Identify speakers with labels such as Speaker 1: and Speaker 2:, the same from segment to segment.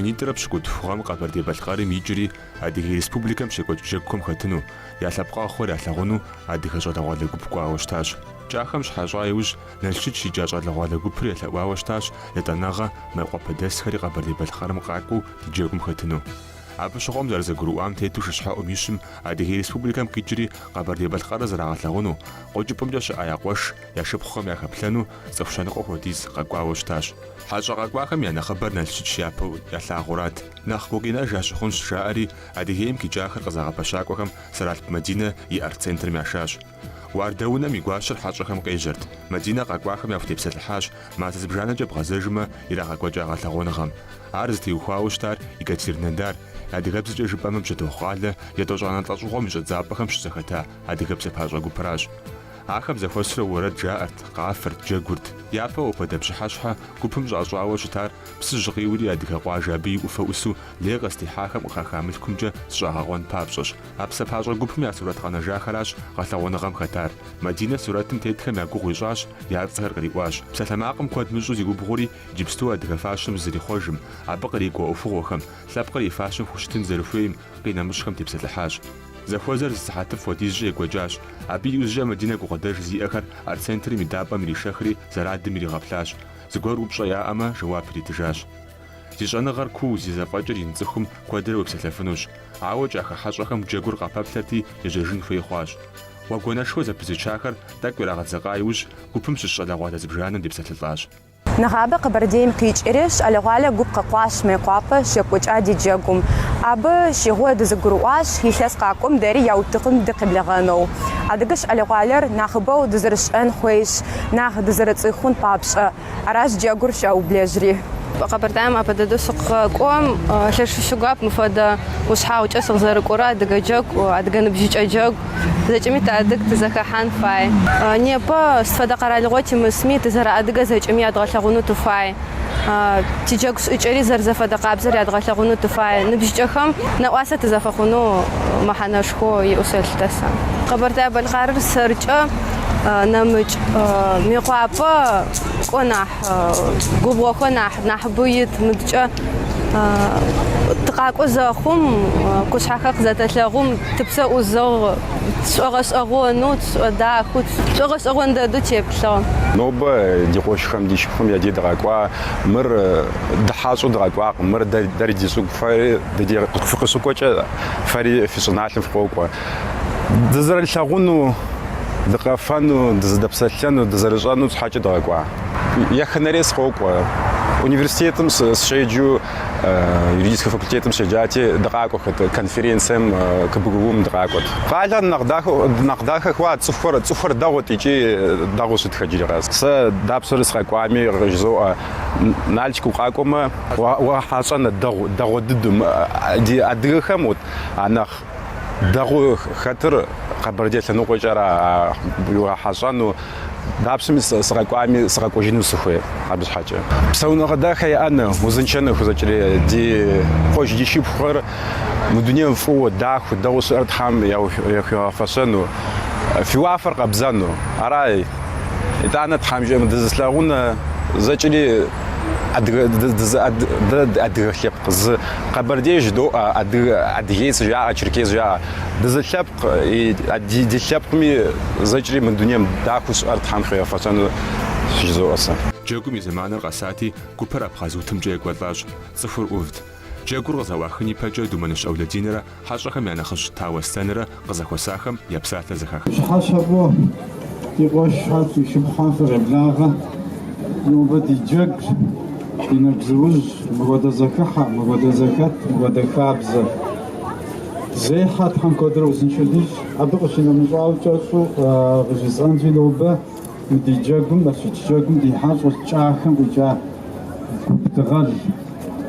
Speaker 1: минитӏрэ пщыкӏутху гъэм Къэбэрдей-Балъкъэрым икӏри Адыгей Республикэм щекӏуэкӏ джэгухэм хэтыну, я лъэпкъэгъухэр ялъагъуну адыгэ щӏалэгъуалэ гуп кӏуауэ щытащ. Кӏахэм щыхьэщӏа иужь, Налшыч икӏа щӏалэгъуалэ гупыр елъэӏуауэ щытащ етӏанэгъэ Майкъуапэдэсхэри Къэбэрдей-Балъкъэрым къакӏуэу ди джэгум хэтыну. Абы щыгъуэм зэрызэгурыӏуам тету шыщхьэӏум и щым Адыгей Республикэм къикӏри Къэбэрдей-Балъкъэрыр зрагъэлъагъуну, къуэкӏыпӏэмкӏэ щыӏэ я къуэш, я шыпхъухэм яхэплъэну цӏыху щэныкъуэ хуэдиз къэкӏуауэ щытащ. Хьэщӏэ къэкӏуахэм я нэхъыбэр Налшыч япэу ялъагъурат. Нэхъ гукъинэж ящыхъунщ, жаӏэри, Адыгейм къикӏахэр къызэгъэпэщакӏуэхэм Сэралъп Мадинэ и арт-центрым яшащ. Уардэунэм и гуащэр хьэщӏэхэм къежьэрт. Мадинэ къэкӏуахэм яхутепсэлъыхьащ мазэ зыбжанэкӏэ бгъэзэжмэ, ирагъэкӏуэкӏа гъэлъэгъуэныгъэм. Ар зытеухуауэ щытар Екатеринодар, адыгэбзэкӏэ жыпӏэмэ Бжьэдыгъу къалэ, етӏощӏанэ лӏэщӏыгъуэм и щӏэдзапӏэхэм щызэхэта адыгэ псапащӏэ гупращ. Ахэм зэхуэсурэ уэрэд жаӏэрт, къафэрт, джэгурт. Япэу апхуэдэ пщыхьэщхьэ гупым щӏащӏауэ щытар Псыжь къиури адыгэ къуажэ абы и ӏуфэ ӏусу лей къызытехьахэм къыхаха мылъкумкӏэ зыщӏагъэкъуэн папщӏэщ. А псапащӏэ гупым я сурэт къэнэжахэращ гъэлъэгъуэныгъэм хэтар. Мадинэ сурэтым тетхэм я гугъу ищӏащ, я цӏэхэр къриӏуащ. Псалъэмакъым куэд мыщӏу зиубгъури, иджыпсту адыгэ фащэм зызэрихъуэжым, абы кърикӏуэ ӏуэхугъуэхэм, лъэпкъыр и фащэм хущытын зэрыхуейм, къинэмыщӏхэм тепсэлъыхьащ. Зэхуэзэр зы сыхьэтыфӏ хуэдизкӏэ екӏуэкӏащ. Абы иужькӏэ Мадинэ гукъыдэж зиӏэхэр арт-центрым и дапӏэм иришэхри, зэрадым иригъэплъащ. Зыгуэр упщӏэ яӏэмэ, жэуап иритыжащ. Зи щӏэныгъэр куу, зи зэфӏэкӏыр ин цӏыхум куэдрэ уепсэлъэфынущ. Ауэ кӏахэ хьэщӏэхэм джэгур къапэплъэрти, ежьэжын хуей хъуащ. Гъуэгуанэшхуэ зэпызычахэр тӏэкӏу ирагъэдзэкъа иужь, гупым щыщ щӏалэгъуалэ зыбжанэм депсэлъылӏащ.
Speaker 2: Нэгъабэ Къэбэрдейм къикӏри, щӏалэгъуалэ гуп къэкӏуащ Мейкъуапэ щекӏуэкӏа ди джэгум. Абы щыгъуэ дызэгурыӏуащ илъэс къакӏуэм дэри я утыкум дыкъеблэгъэну. Адыгэ щӏалэгъуалэр нэхъыбэу дызэрыщӏэн хуейщ, нэхъ дызэрыцӏыхун папщӏэ. Аращ джэгур щаублэжри.
Speaker 3: Къэбэрдейм апэ дэдэу сыкъэкӏуэм, лъэшэу сигуап мыфэдэ ушъхьагъукӏэ сыкъызэрыкӏорэ адыгэ джэгу, адыгэ ныбжьыкӏэ джэгу. Зэкӏэми тыадыг тызэхэхьан фай. Непэ сыд фэдэ къэралыгъо тимысми, тызэрэадыгэ зэкӏэми ядгъэлъэгъунэу тыфай. Тиджэгу шӏыкӏэри зэрызэфэдэ къабзэр ядгъэлъэгъунэу тыфай. Ныбжьыкӏэхэм нэӏуасэ тызэфэхъунэу мэхьанэшхо иӏэу сэлъытэ сэ. Къэбэртэе-Бэлъкъарыр сэркӏэ нэмыкӏ Мыекъуапэ кӏо нахь губгъохэр нахь нахьыбэу ит мыдкӏэ тыкъакӏо зэхъум къушъхьэхэр къызэтэлъэгъум тыпсэ ӏузыгъ, тшӏогъэшӏэгъонэу, тшӏодахэу, тшӏогъэшӏэгъон дэдэу теплъыгъ.
Speaker 4: Нобэ ди къуэшхэм, ди шыпхъум я дей дыкъэкӏуа, мыр дыхьэщӏэу дыкъэкӏуакъым, мыр дэри ди щӏыгу, фэри ди дей фыкъыщыкӏуэкӏэ фэри фи щӏыналъэм фыкъокӏуэ. Дызэрылъагъуну, дыкъэфэну, дызэдэпсэлъэну, дызэрыщӏэну щхьэкӏэ дыкъэкӏуа. Еханэрей сыкъокӏуэ. Университетым сыщеджэу, юридическэ факультетым щеджати, дыкъакӏуэхэт, конференцием КБГУ-м дыкъакӏуэт. Къалэр нэхъ дахэу, нэхъ дахэ хъуа, цӏыхухэр, цӏыхухэр дэгъуэт икӏи дэгъуэу щытхэ иджыри къэс. Сэ дапщэрэ сыкъэкӏуами жызоӏэ, Налшык укъакӏуэмэ, уагъэхьэщӏэнэ дэгъу, дэгъуэ дыдэу. Ди адыгэхэм вот а нэхъ Дэгъуэу хэтыр Къэбэрдей лъэныкъуэкӏэра уигъэхьэщӏэну, дапщэми сыкъэкӏуами сыкъэкӏуэжыну сыхуей абы щхьэкӏэ. Псэуныгъэ дахэ яӏэну, узыншэну хузэкӏри, ди къуэш ди шыпхъухэр мы дунейм фӏыуэ, дахэу, дэгъуэу щыӏэр Тхьэм яхуигъэфэщэну, фи уафэр къабзэну. Арай, итӏанэ Тхьэм жиӏэмэ, дызылъагъунэ зэкӏри адыгэ, дэ адыгэ лъэпкъ зы Къэбэрдей жыдоӏэ, адыгэ, адыгейц жаӏэ, черкес жаӏэ. Дызылъэпкъ, ди, ди лъэпкъми зэкӏри мы дунейм дахэу щыӏэр Тхьэм хуигъэфэщэну жызоӏэ сэ.
Speaker 1: Джэгум и зэманыр къэсати, гупыр абхъаз утымкӏэ екӏуэлӏащ. Цӏыхур ӏувт. Джэгур къызэӏуахын ипэкӏэ Думэныщ ӏэулэдинрэ Хьэщӏэхэм я нэхъыжь Тау Аслъэнрэ къызэхуэсахэм я псалъэ зэхах.
Speaker 5: Пщыхьэщхьэ фӏыуэ, ди къуэшхэр, ди шыпхъухэр фыкъеблагъэ. Нобэ ди джэгу, ди нэгузыужь, мыхуэдэ зэхыхьэ, мыхуэдэ зэхэт, мыхуэдэ хабзэ. Зехьэ Тхьэм куэдрэ узыншэ дищӏ. Абы къыщинэмыщӏауэ кӏэщӏу къыжысӏэнщи нобэ мы ди джэгум, Налшыч джэгум ди хьэщӏэщ Кӏахэм къикӏа гуп дыгъэл.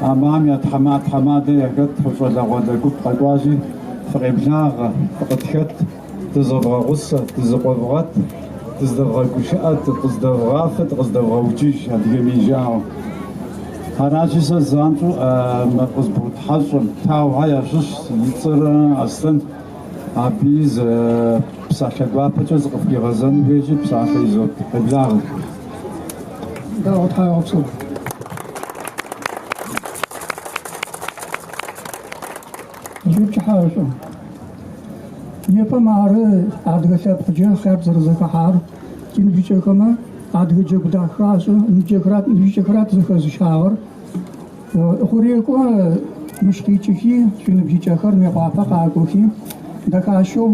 Speaker 5: Абыхэм я тхьэмадэ яхэт щӏалэгъуалэ гуп къэкӏуащи, фыкъеблагъэ, фыкъытхэт, дызэвгъэгъусэ, дызыкъуэвгъэт, дыздэвгъэгушыӏэ, дыкъыздэвгъафэ, дыкъыздэвгъэуджыж, адыгэм и жыӏэу. Аращи, сэ занщӏэу мы къызбгъурыт хьэщӏэм, Таухэ ящыщ, и цӏэр Аслъэн, абыи зы псалъэ гуапэкӏэ зыкъыфхуигъэзэну хуейщи, псалъэ изот. Къеблагъэ.
Speaker 6: Дэгъу, тхьэегъэпсэу. Тхьауегъэпсэу. Непэ мары адыгэ лъэпкъкӏэ хъяр тызэрэзэхэхьагъэр тиныбжьыкӏэхэмэ адыгэ джэгу дахэ ашӏы, ныбжьыкӏэхэра тызэхэзыщагъэр. Гъэрекӏо мыщ къикӏыхи, шъуиныбжьыкӏэхэр Мыекъуапэ къакӏохи, дэхащэу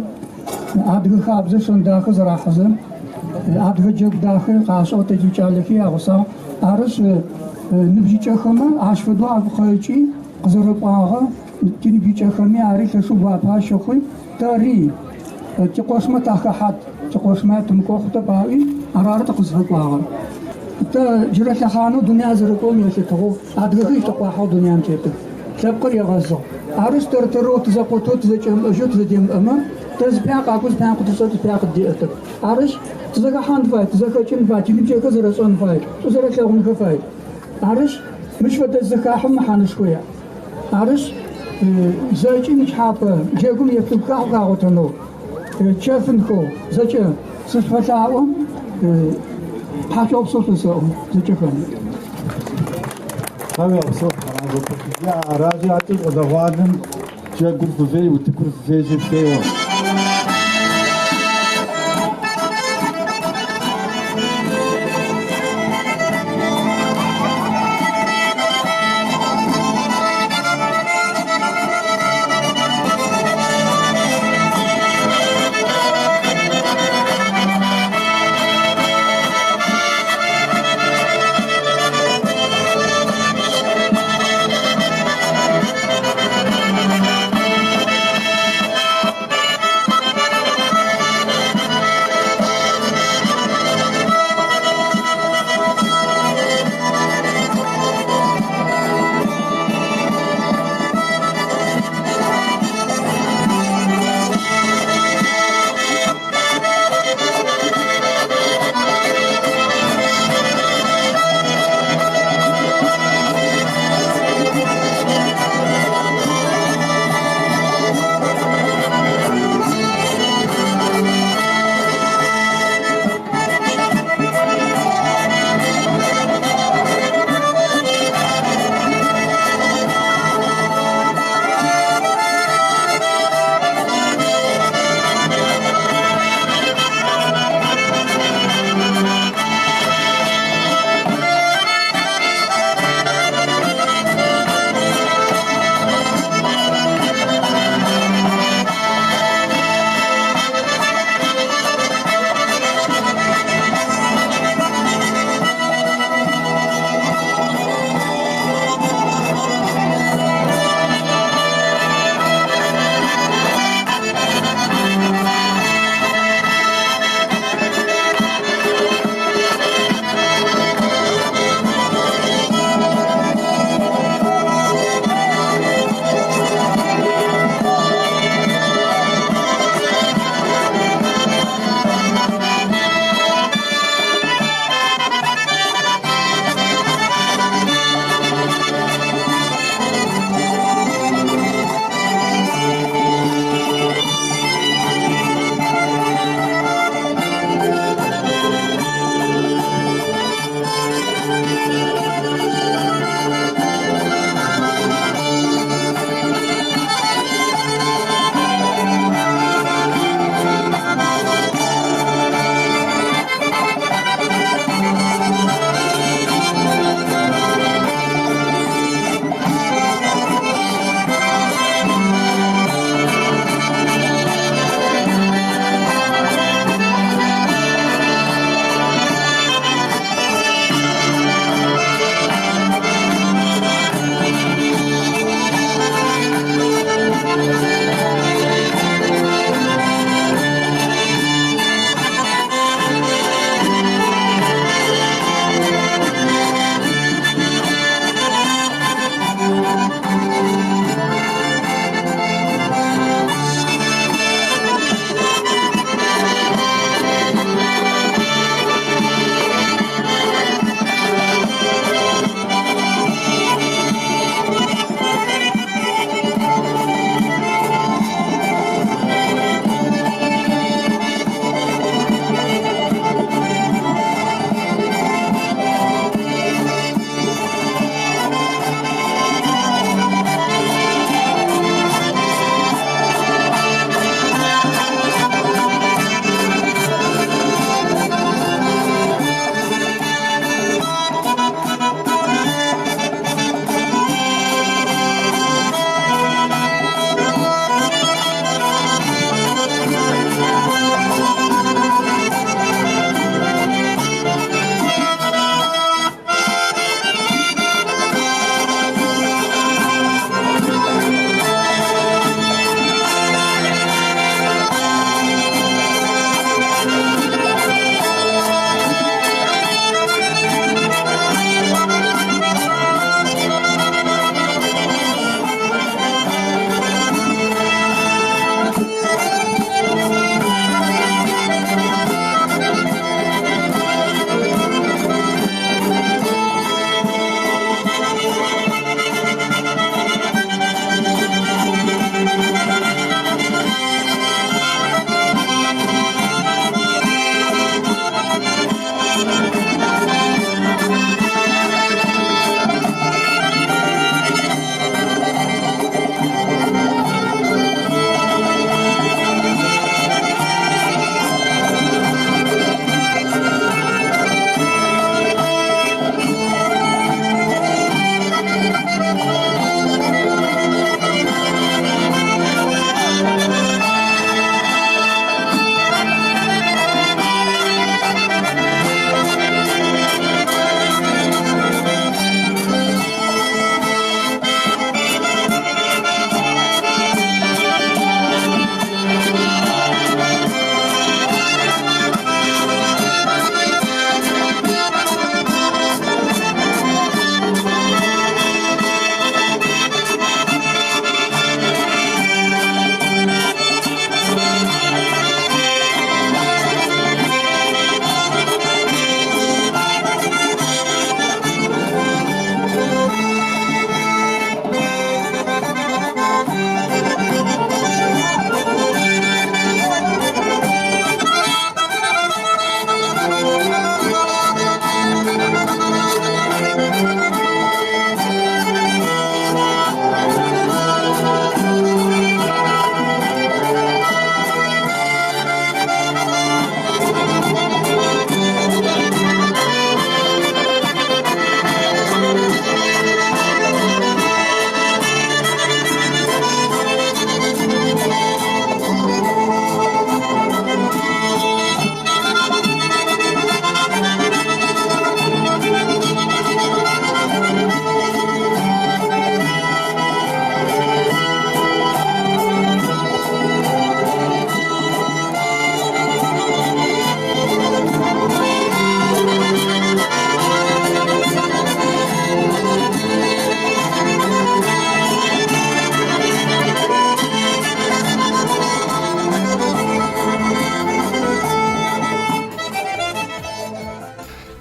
Speaker 6: адыгэ хабзэ шэн дахэ зэрахьэзэ, адыгэ джэгу дахэ къашӏыгъ, тэ тикӏалэхи ягъусагъ. Арышъ, ныбжьыкӏэхэмэ ащ фэдэу агу къэкӏи, къызэрэкӏуагъэ, тиныбжьыкӏэхэми ари лъэшэу гуапэ ащыхъуи, тэри тикъошмэ тахэхьат, тикъошмэ тымыкӏо хъутэп аӏуи, арары тыкъызфэкӏуагъэр. Тэ джырэ лъэхъанэу дунаир зэрэкӏорэм елъытыгъэу адыгэхэр итэкъуахьэу дунаим тетых. Лъэпкъыр егъэзыгъ. Арышъ, тэр-тэрэу тызэкъотэу, тызэкӏэмыӏэжьэу тызэдемыӏэмэ, тэ зыпае къакӏоу зыпае къытшӏэ, зыпае къыддеӏэтэп. Арышъ, тызэхэхьан фай, тызэхэкӏын фай, тиныбджэгъухэр зэрэшӏэн фай, шӏу зэрэлъэгъунхэ фай. Арышъ, мыщ фэдэ зэхахьэм мэхьанэшхо яӏ. Арышъ, зэкӏи нычхьапэ джэгум еплъын гухахъо хагъотэнэу, чэфынхэу зэкӏэ сышъуфэлъаӏо, тхьашъуегъэпсэу шъосэӏо зэкӏэхэми.
Speaker 5: Тхьауегъэпсэу, Аращи, адэкӏэ щӏалэгъуалэм джэгур фывей, утыкур фывейщи феуэ.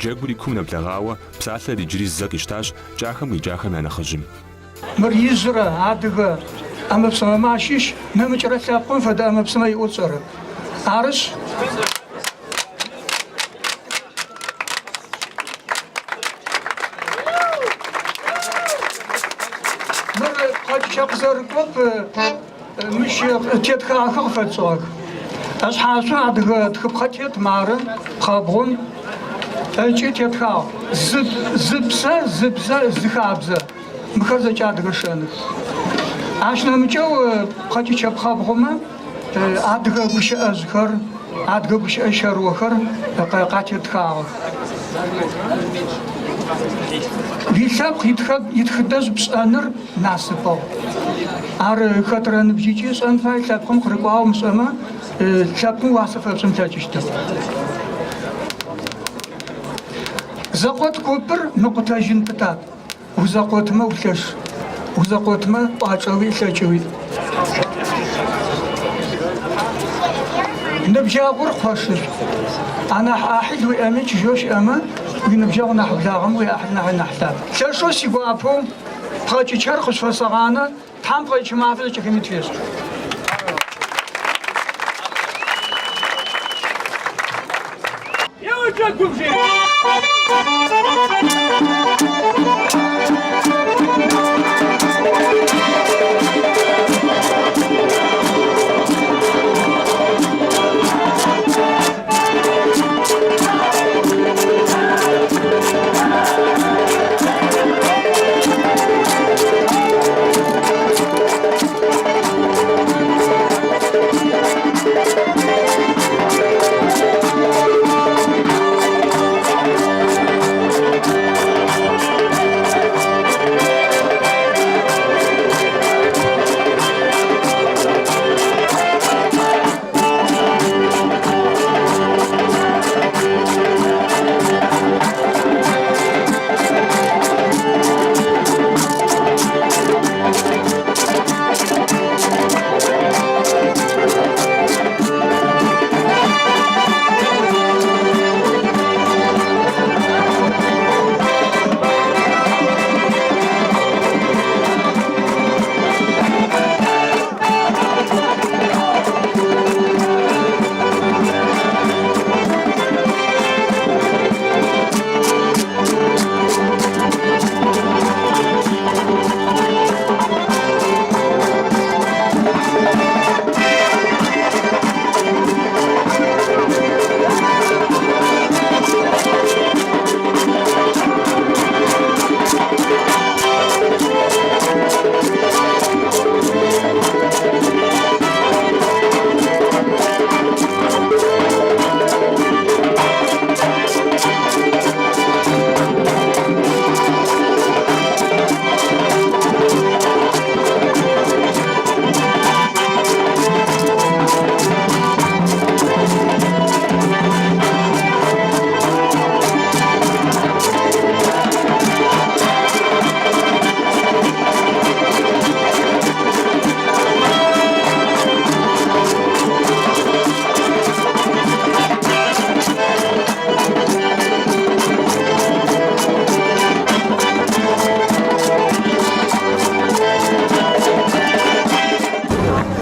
Speaker 1: Джэгур и кум нэблэгъауэ, псалъэр иджыри зэ къищтащ Кӏахэм къикӏахэм я нэхъыжьым.
Speaker 6: Мыр ижъырэ адыгэ ӏэмэпсымэмэ ащыщ, нэмыкӏырэ лъэпкъым фэдэ ӏэмэпсымэ иӏэу тшӏэрэп. Арышъ. Мыр пхъэкӏычэ къызэрыкӏоп, мыщ тетхагъэхэр къыфэтшӏыгъэх. Ышъхьашъо адыгэ тхыпхъэ тет, мары, пхъэбгъум ыкӏи тетхагъ, зы псэ, зы бзэ, зы хабзэ. Мыхэр зэкӏэ адыгэ шэных. Ащ нэмыкӏэу пхъэкӏычэ пхъэбгъумэ адыгэ гущыӏэжъхэр, адыгэ гущыӏэ щэрыохэр къатетхагъэх. Уилъэпкъ итхыдэжъ пшӏэныр насыпыгъ. Ар хэтрэ ныбжьыкӏи ышӏэн фай, лъэпкъым къырыкӏуагъ умышӏэмэ, лъэпкъым уасэ фэпшӏын плъэкӏыщтэп. Зэкъот купыр мыкъутэжьын пытапӏ. Узэкъотмэ улъэш, узэкъотмэ кӏуачӏэ уиӏ, лъэкӏ уиӏ. Ныбджэгъур къошышӏу. Анахь ӏахьыл уиӏэми чыжьэу щыӏэмэ, уиныбджэгъу нахь благъэм уиӏахьыл нахьи нахь лъапӏ. Лъэшэу сигуапэу пхъэкӏычэр къышъуфэсэгъанэ, Тхьэм пхъэкӏычэ мафэ зэкӏэхэми тфешӏ.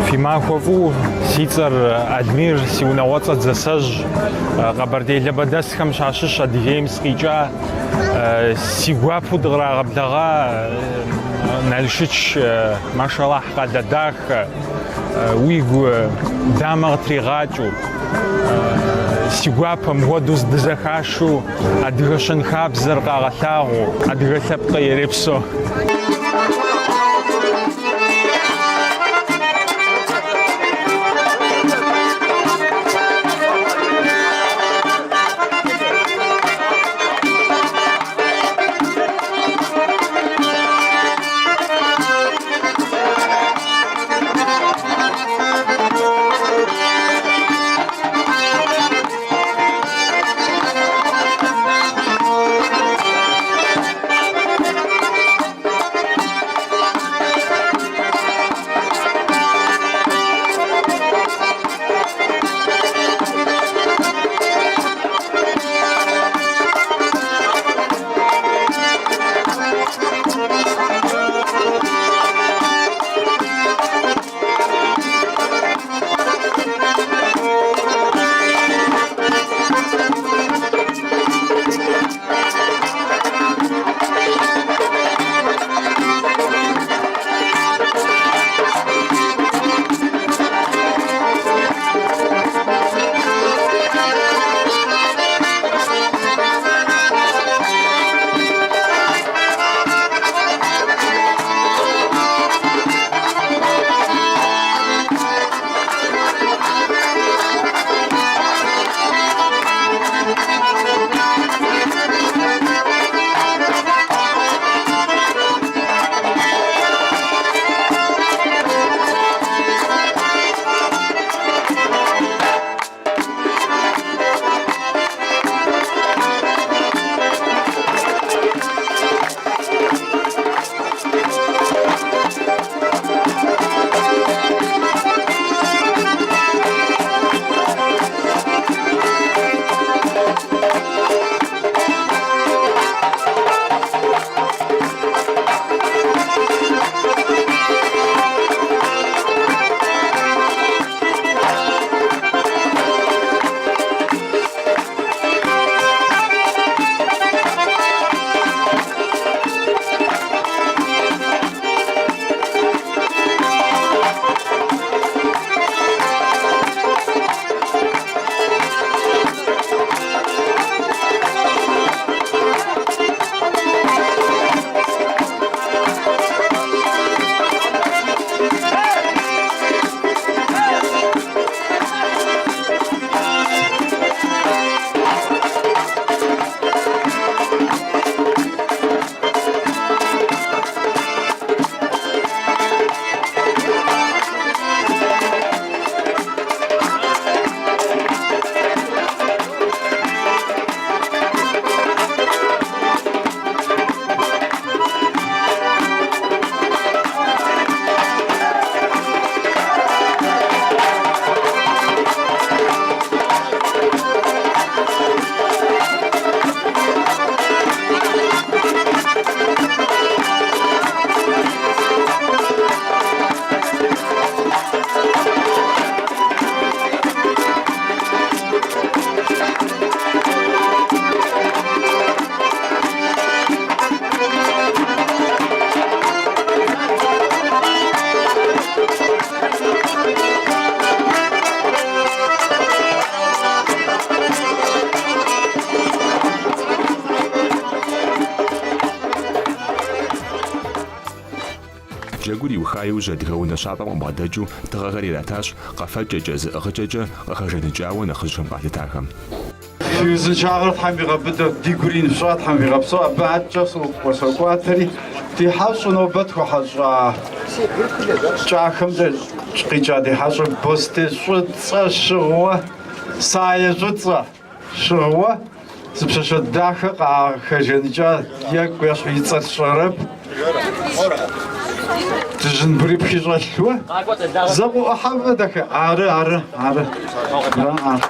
Speaker 7: Фи махуэ фӏыу, си цӏэр Алмир, си унагъуэцӏэр Дзэсэжь, Къэбэрдей Лабэдэсхэм щащыщ Адыгейм сыкъикӏа. Си гуапэу дыкърагъэблэгъа Налшыч, машаллахь къалэ дахэ, уигу дамэ къытригъакӏэу. Си гуапэ мыхуэдэу дызэхашэу адыгэ щэнхабзэр къагъэлъагъуэу, адыгэ лъэпкъыр ирепсэу.
Speaker 1: Джэгур иуха иужь Адыгэ унэ щапӏэм къыбгъэдэкӏыу тыгъэхэр иратащ къэфэкӏэкӏэ, зыӏыгъыкӏэкӏэ къыхэжаныкӏауэ нэхъыжьхэм къалъытахэм.
Speaker 5: Фи узыншагъэр Тхьэм игъэбыдэ, ди гур ин фщӏа, Тхьэм фигъэпсэу, абы адэкӏэ сокӏуатэри, ди хьэщӏэу нобэ тхуэхьэщӏа Кӏахэмкӏэ къикӏа ди хьэщӏэ бостей щӏыцӏэ щыгъыуэ, сае щӏыцӏэ щыгъыуэ, зы пщащэ дахэ къахэжаныкӏа екӏу ещхь и цӏэр сщӏэрэп. Дыжьын бгырыпхи щӏэлъуэ. Зэ къыӏухьэмэ дахэ. Ары, ары, ары. Ар.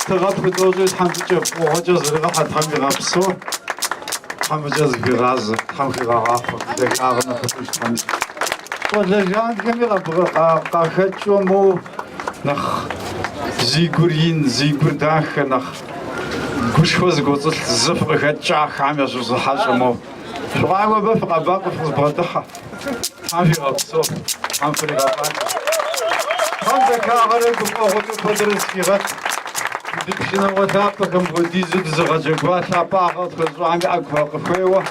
Speaker 5: Тыгъэ пхудощӏри Тхьэм фӏыкӏэ, фӏыгъуэкӏэ зэригъэхьэ, Тхьэм игъэпсэу, Тхьэм фӏыкӏэ зыхуигъазэ, Тхьэм хигъэгъахъуэ, дахагъэ нэхъыфӏыж Тхьэм ищӏ. Щӏалэ жанхэми къахэкӏыу моуэ нэхъ зи гур ин, зи гур дахэ, нэхъ гушхуэ зыкӏуэцӏылъ зы фыкъыхэкӏ кӏахэм ящыщ зы хьэщӏэ моуэ. Фыкъакӏуэ абы, фыкъэбакъуэ, фыкъызбгъэдыхьэ. Тхьэм фигъэпсэу, Тхьэм фригъэфӏакӏуэ. Тхьэм дахагъэрэ гуфӏэгъуэкӏэ куэдрэ зыхигъэт. Ди пшынауэ лъапӏэхэм хуэдизу дызыгъэджэгуа лъапӏагъэ къытхуэзыщӏами ӏэгу къыхуеуэ.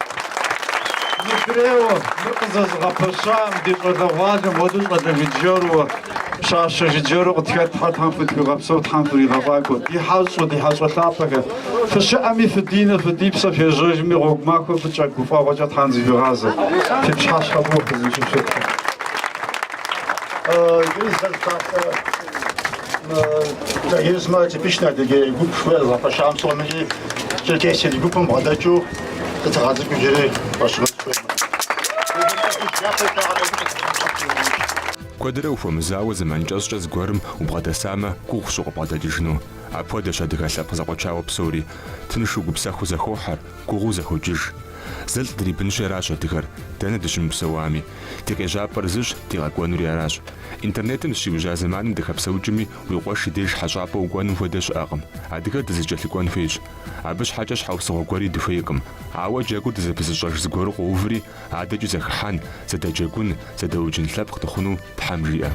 Speaker 5: Мыдрейуэ, мыр къызэзыгъэпэщам ди щӏалэгъуалэм хуэдэу щӏалэ жыджэру, пщащэ жыджэру къытхэтхэр Тхьэм фытхуигъэпсэу, Тхьэм фригъэфӏакӏуэ. Ди хьэщӏэ, ди хьэщӏэ лъапӏэхэр, фыщыӏэми фыдинэ, фыдипсэ, фежьэжми гъуэгу махуэ фӏыкӏэ, гуфӏэгъуэкӏэ Тхьэм зыхуигъазэ. Фи пщыхьэщхьэ фӏыуэ фызыщыщытхэ.
Speaker 8: Иджыри зэ псалъэ Дагезмэ типичный адыгей гуп зэзгъэпэщам псомикӏи Черкесия ди гупым бгъэдэкӏыу зы тыгъэ цӏыкӏу иджыри хуэсщӏыну сыхуеймэ.
Speaker 1: Куэдрэ ухуэмызауэ зэман кӏэщӏкӏэ зыгуэрым убгъэдэсамэ, гугъущ укъыбгъэдэкӏыжыну. Апхуэдэщ адыгэ лъэпкъ зэкъуэчауэ псори. Тыншу гупсэхуу зэхохьэр, гугъуу зэхокӏыж. Зылӏ дрибынщи аращ адыгэр, дэнэ дыщымыпсэуами. Ди къежьапӏэр зыщ, ди къэкӏуэнури аращ. Интернетым зыщиужьа зэманым дыхэпсэукӏми, уи къуэш и деж хьэщӏапӏэ укӏуэным хуэдэ щыӏэкъым. Адыгэр дызэкӏэлъыкӏуэн хуейщ. Абы щхьэкӏэ щхьэусыгъуэ гуэри дыхуейкъым. Ауэ джэгур дызэпызыщӏэж зыгуэру къоуври, адэкӏи зэхыхьэн, зэдэджэгун, зэдэуджын лъэпкъ дыхъуну Тхьэм жиӏэ.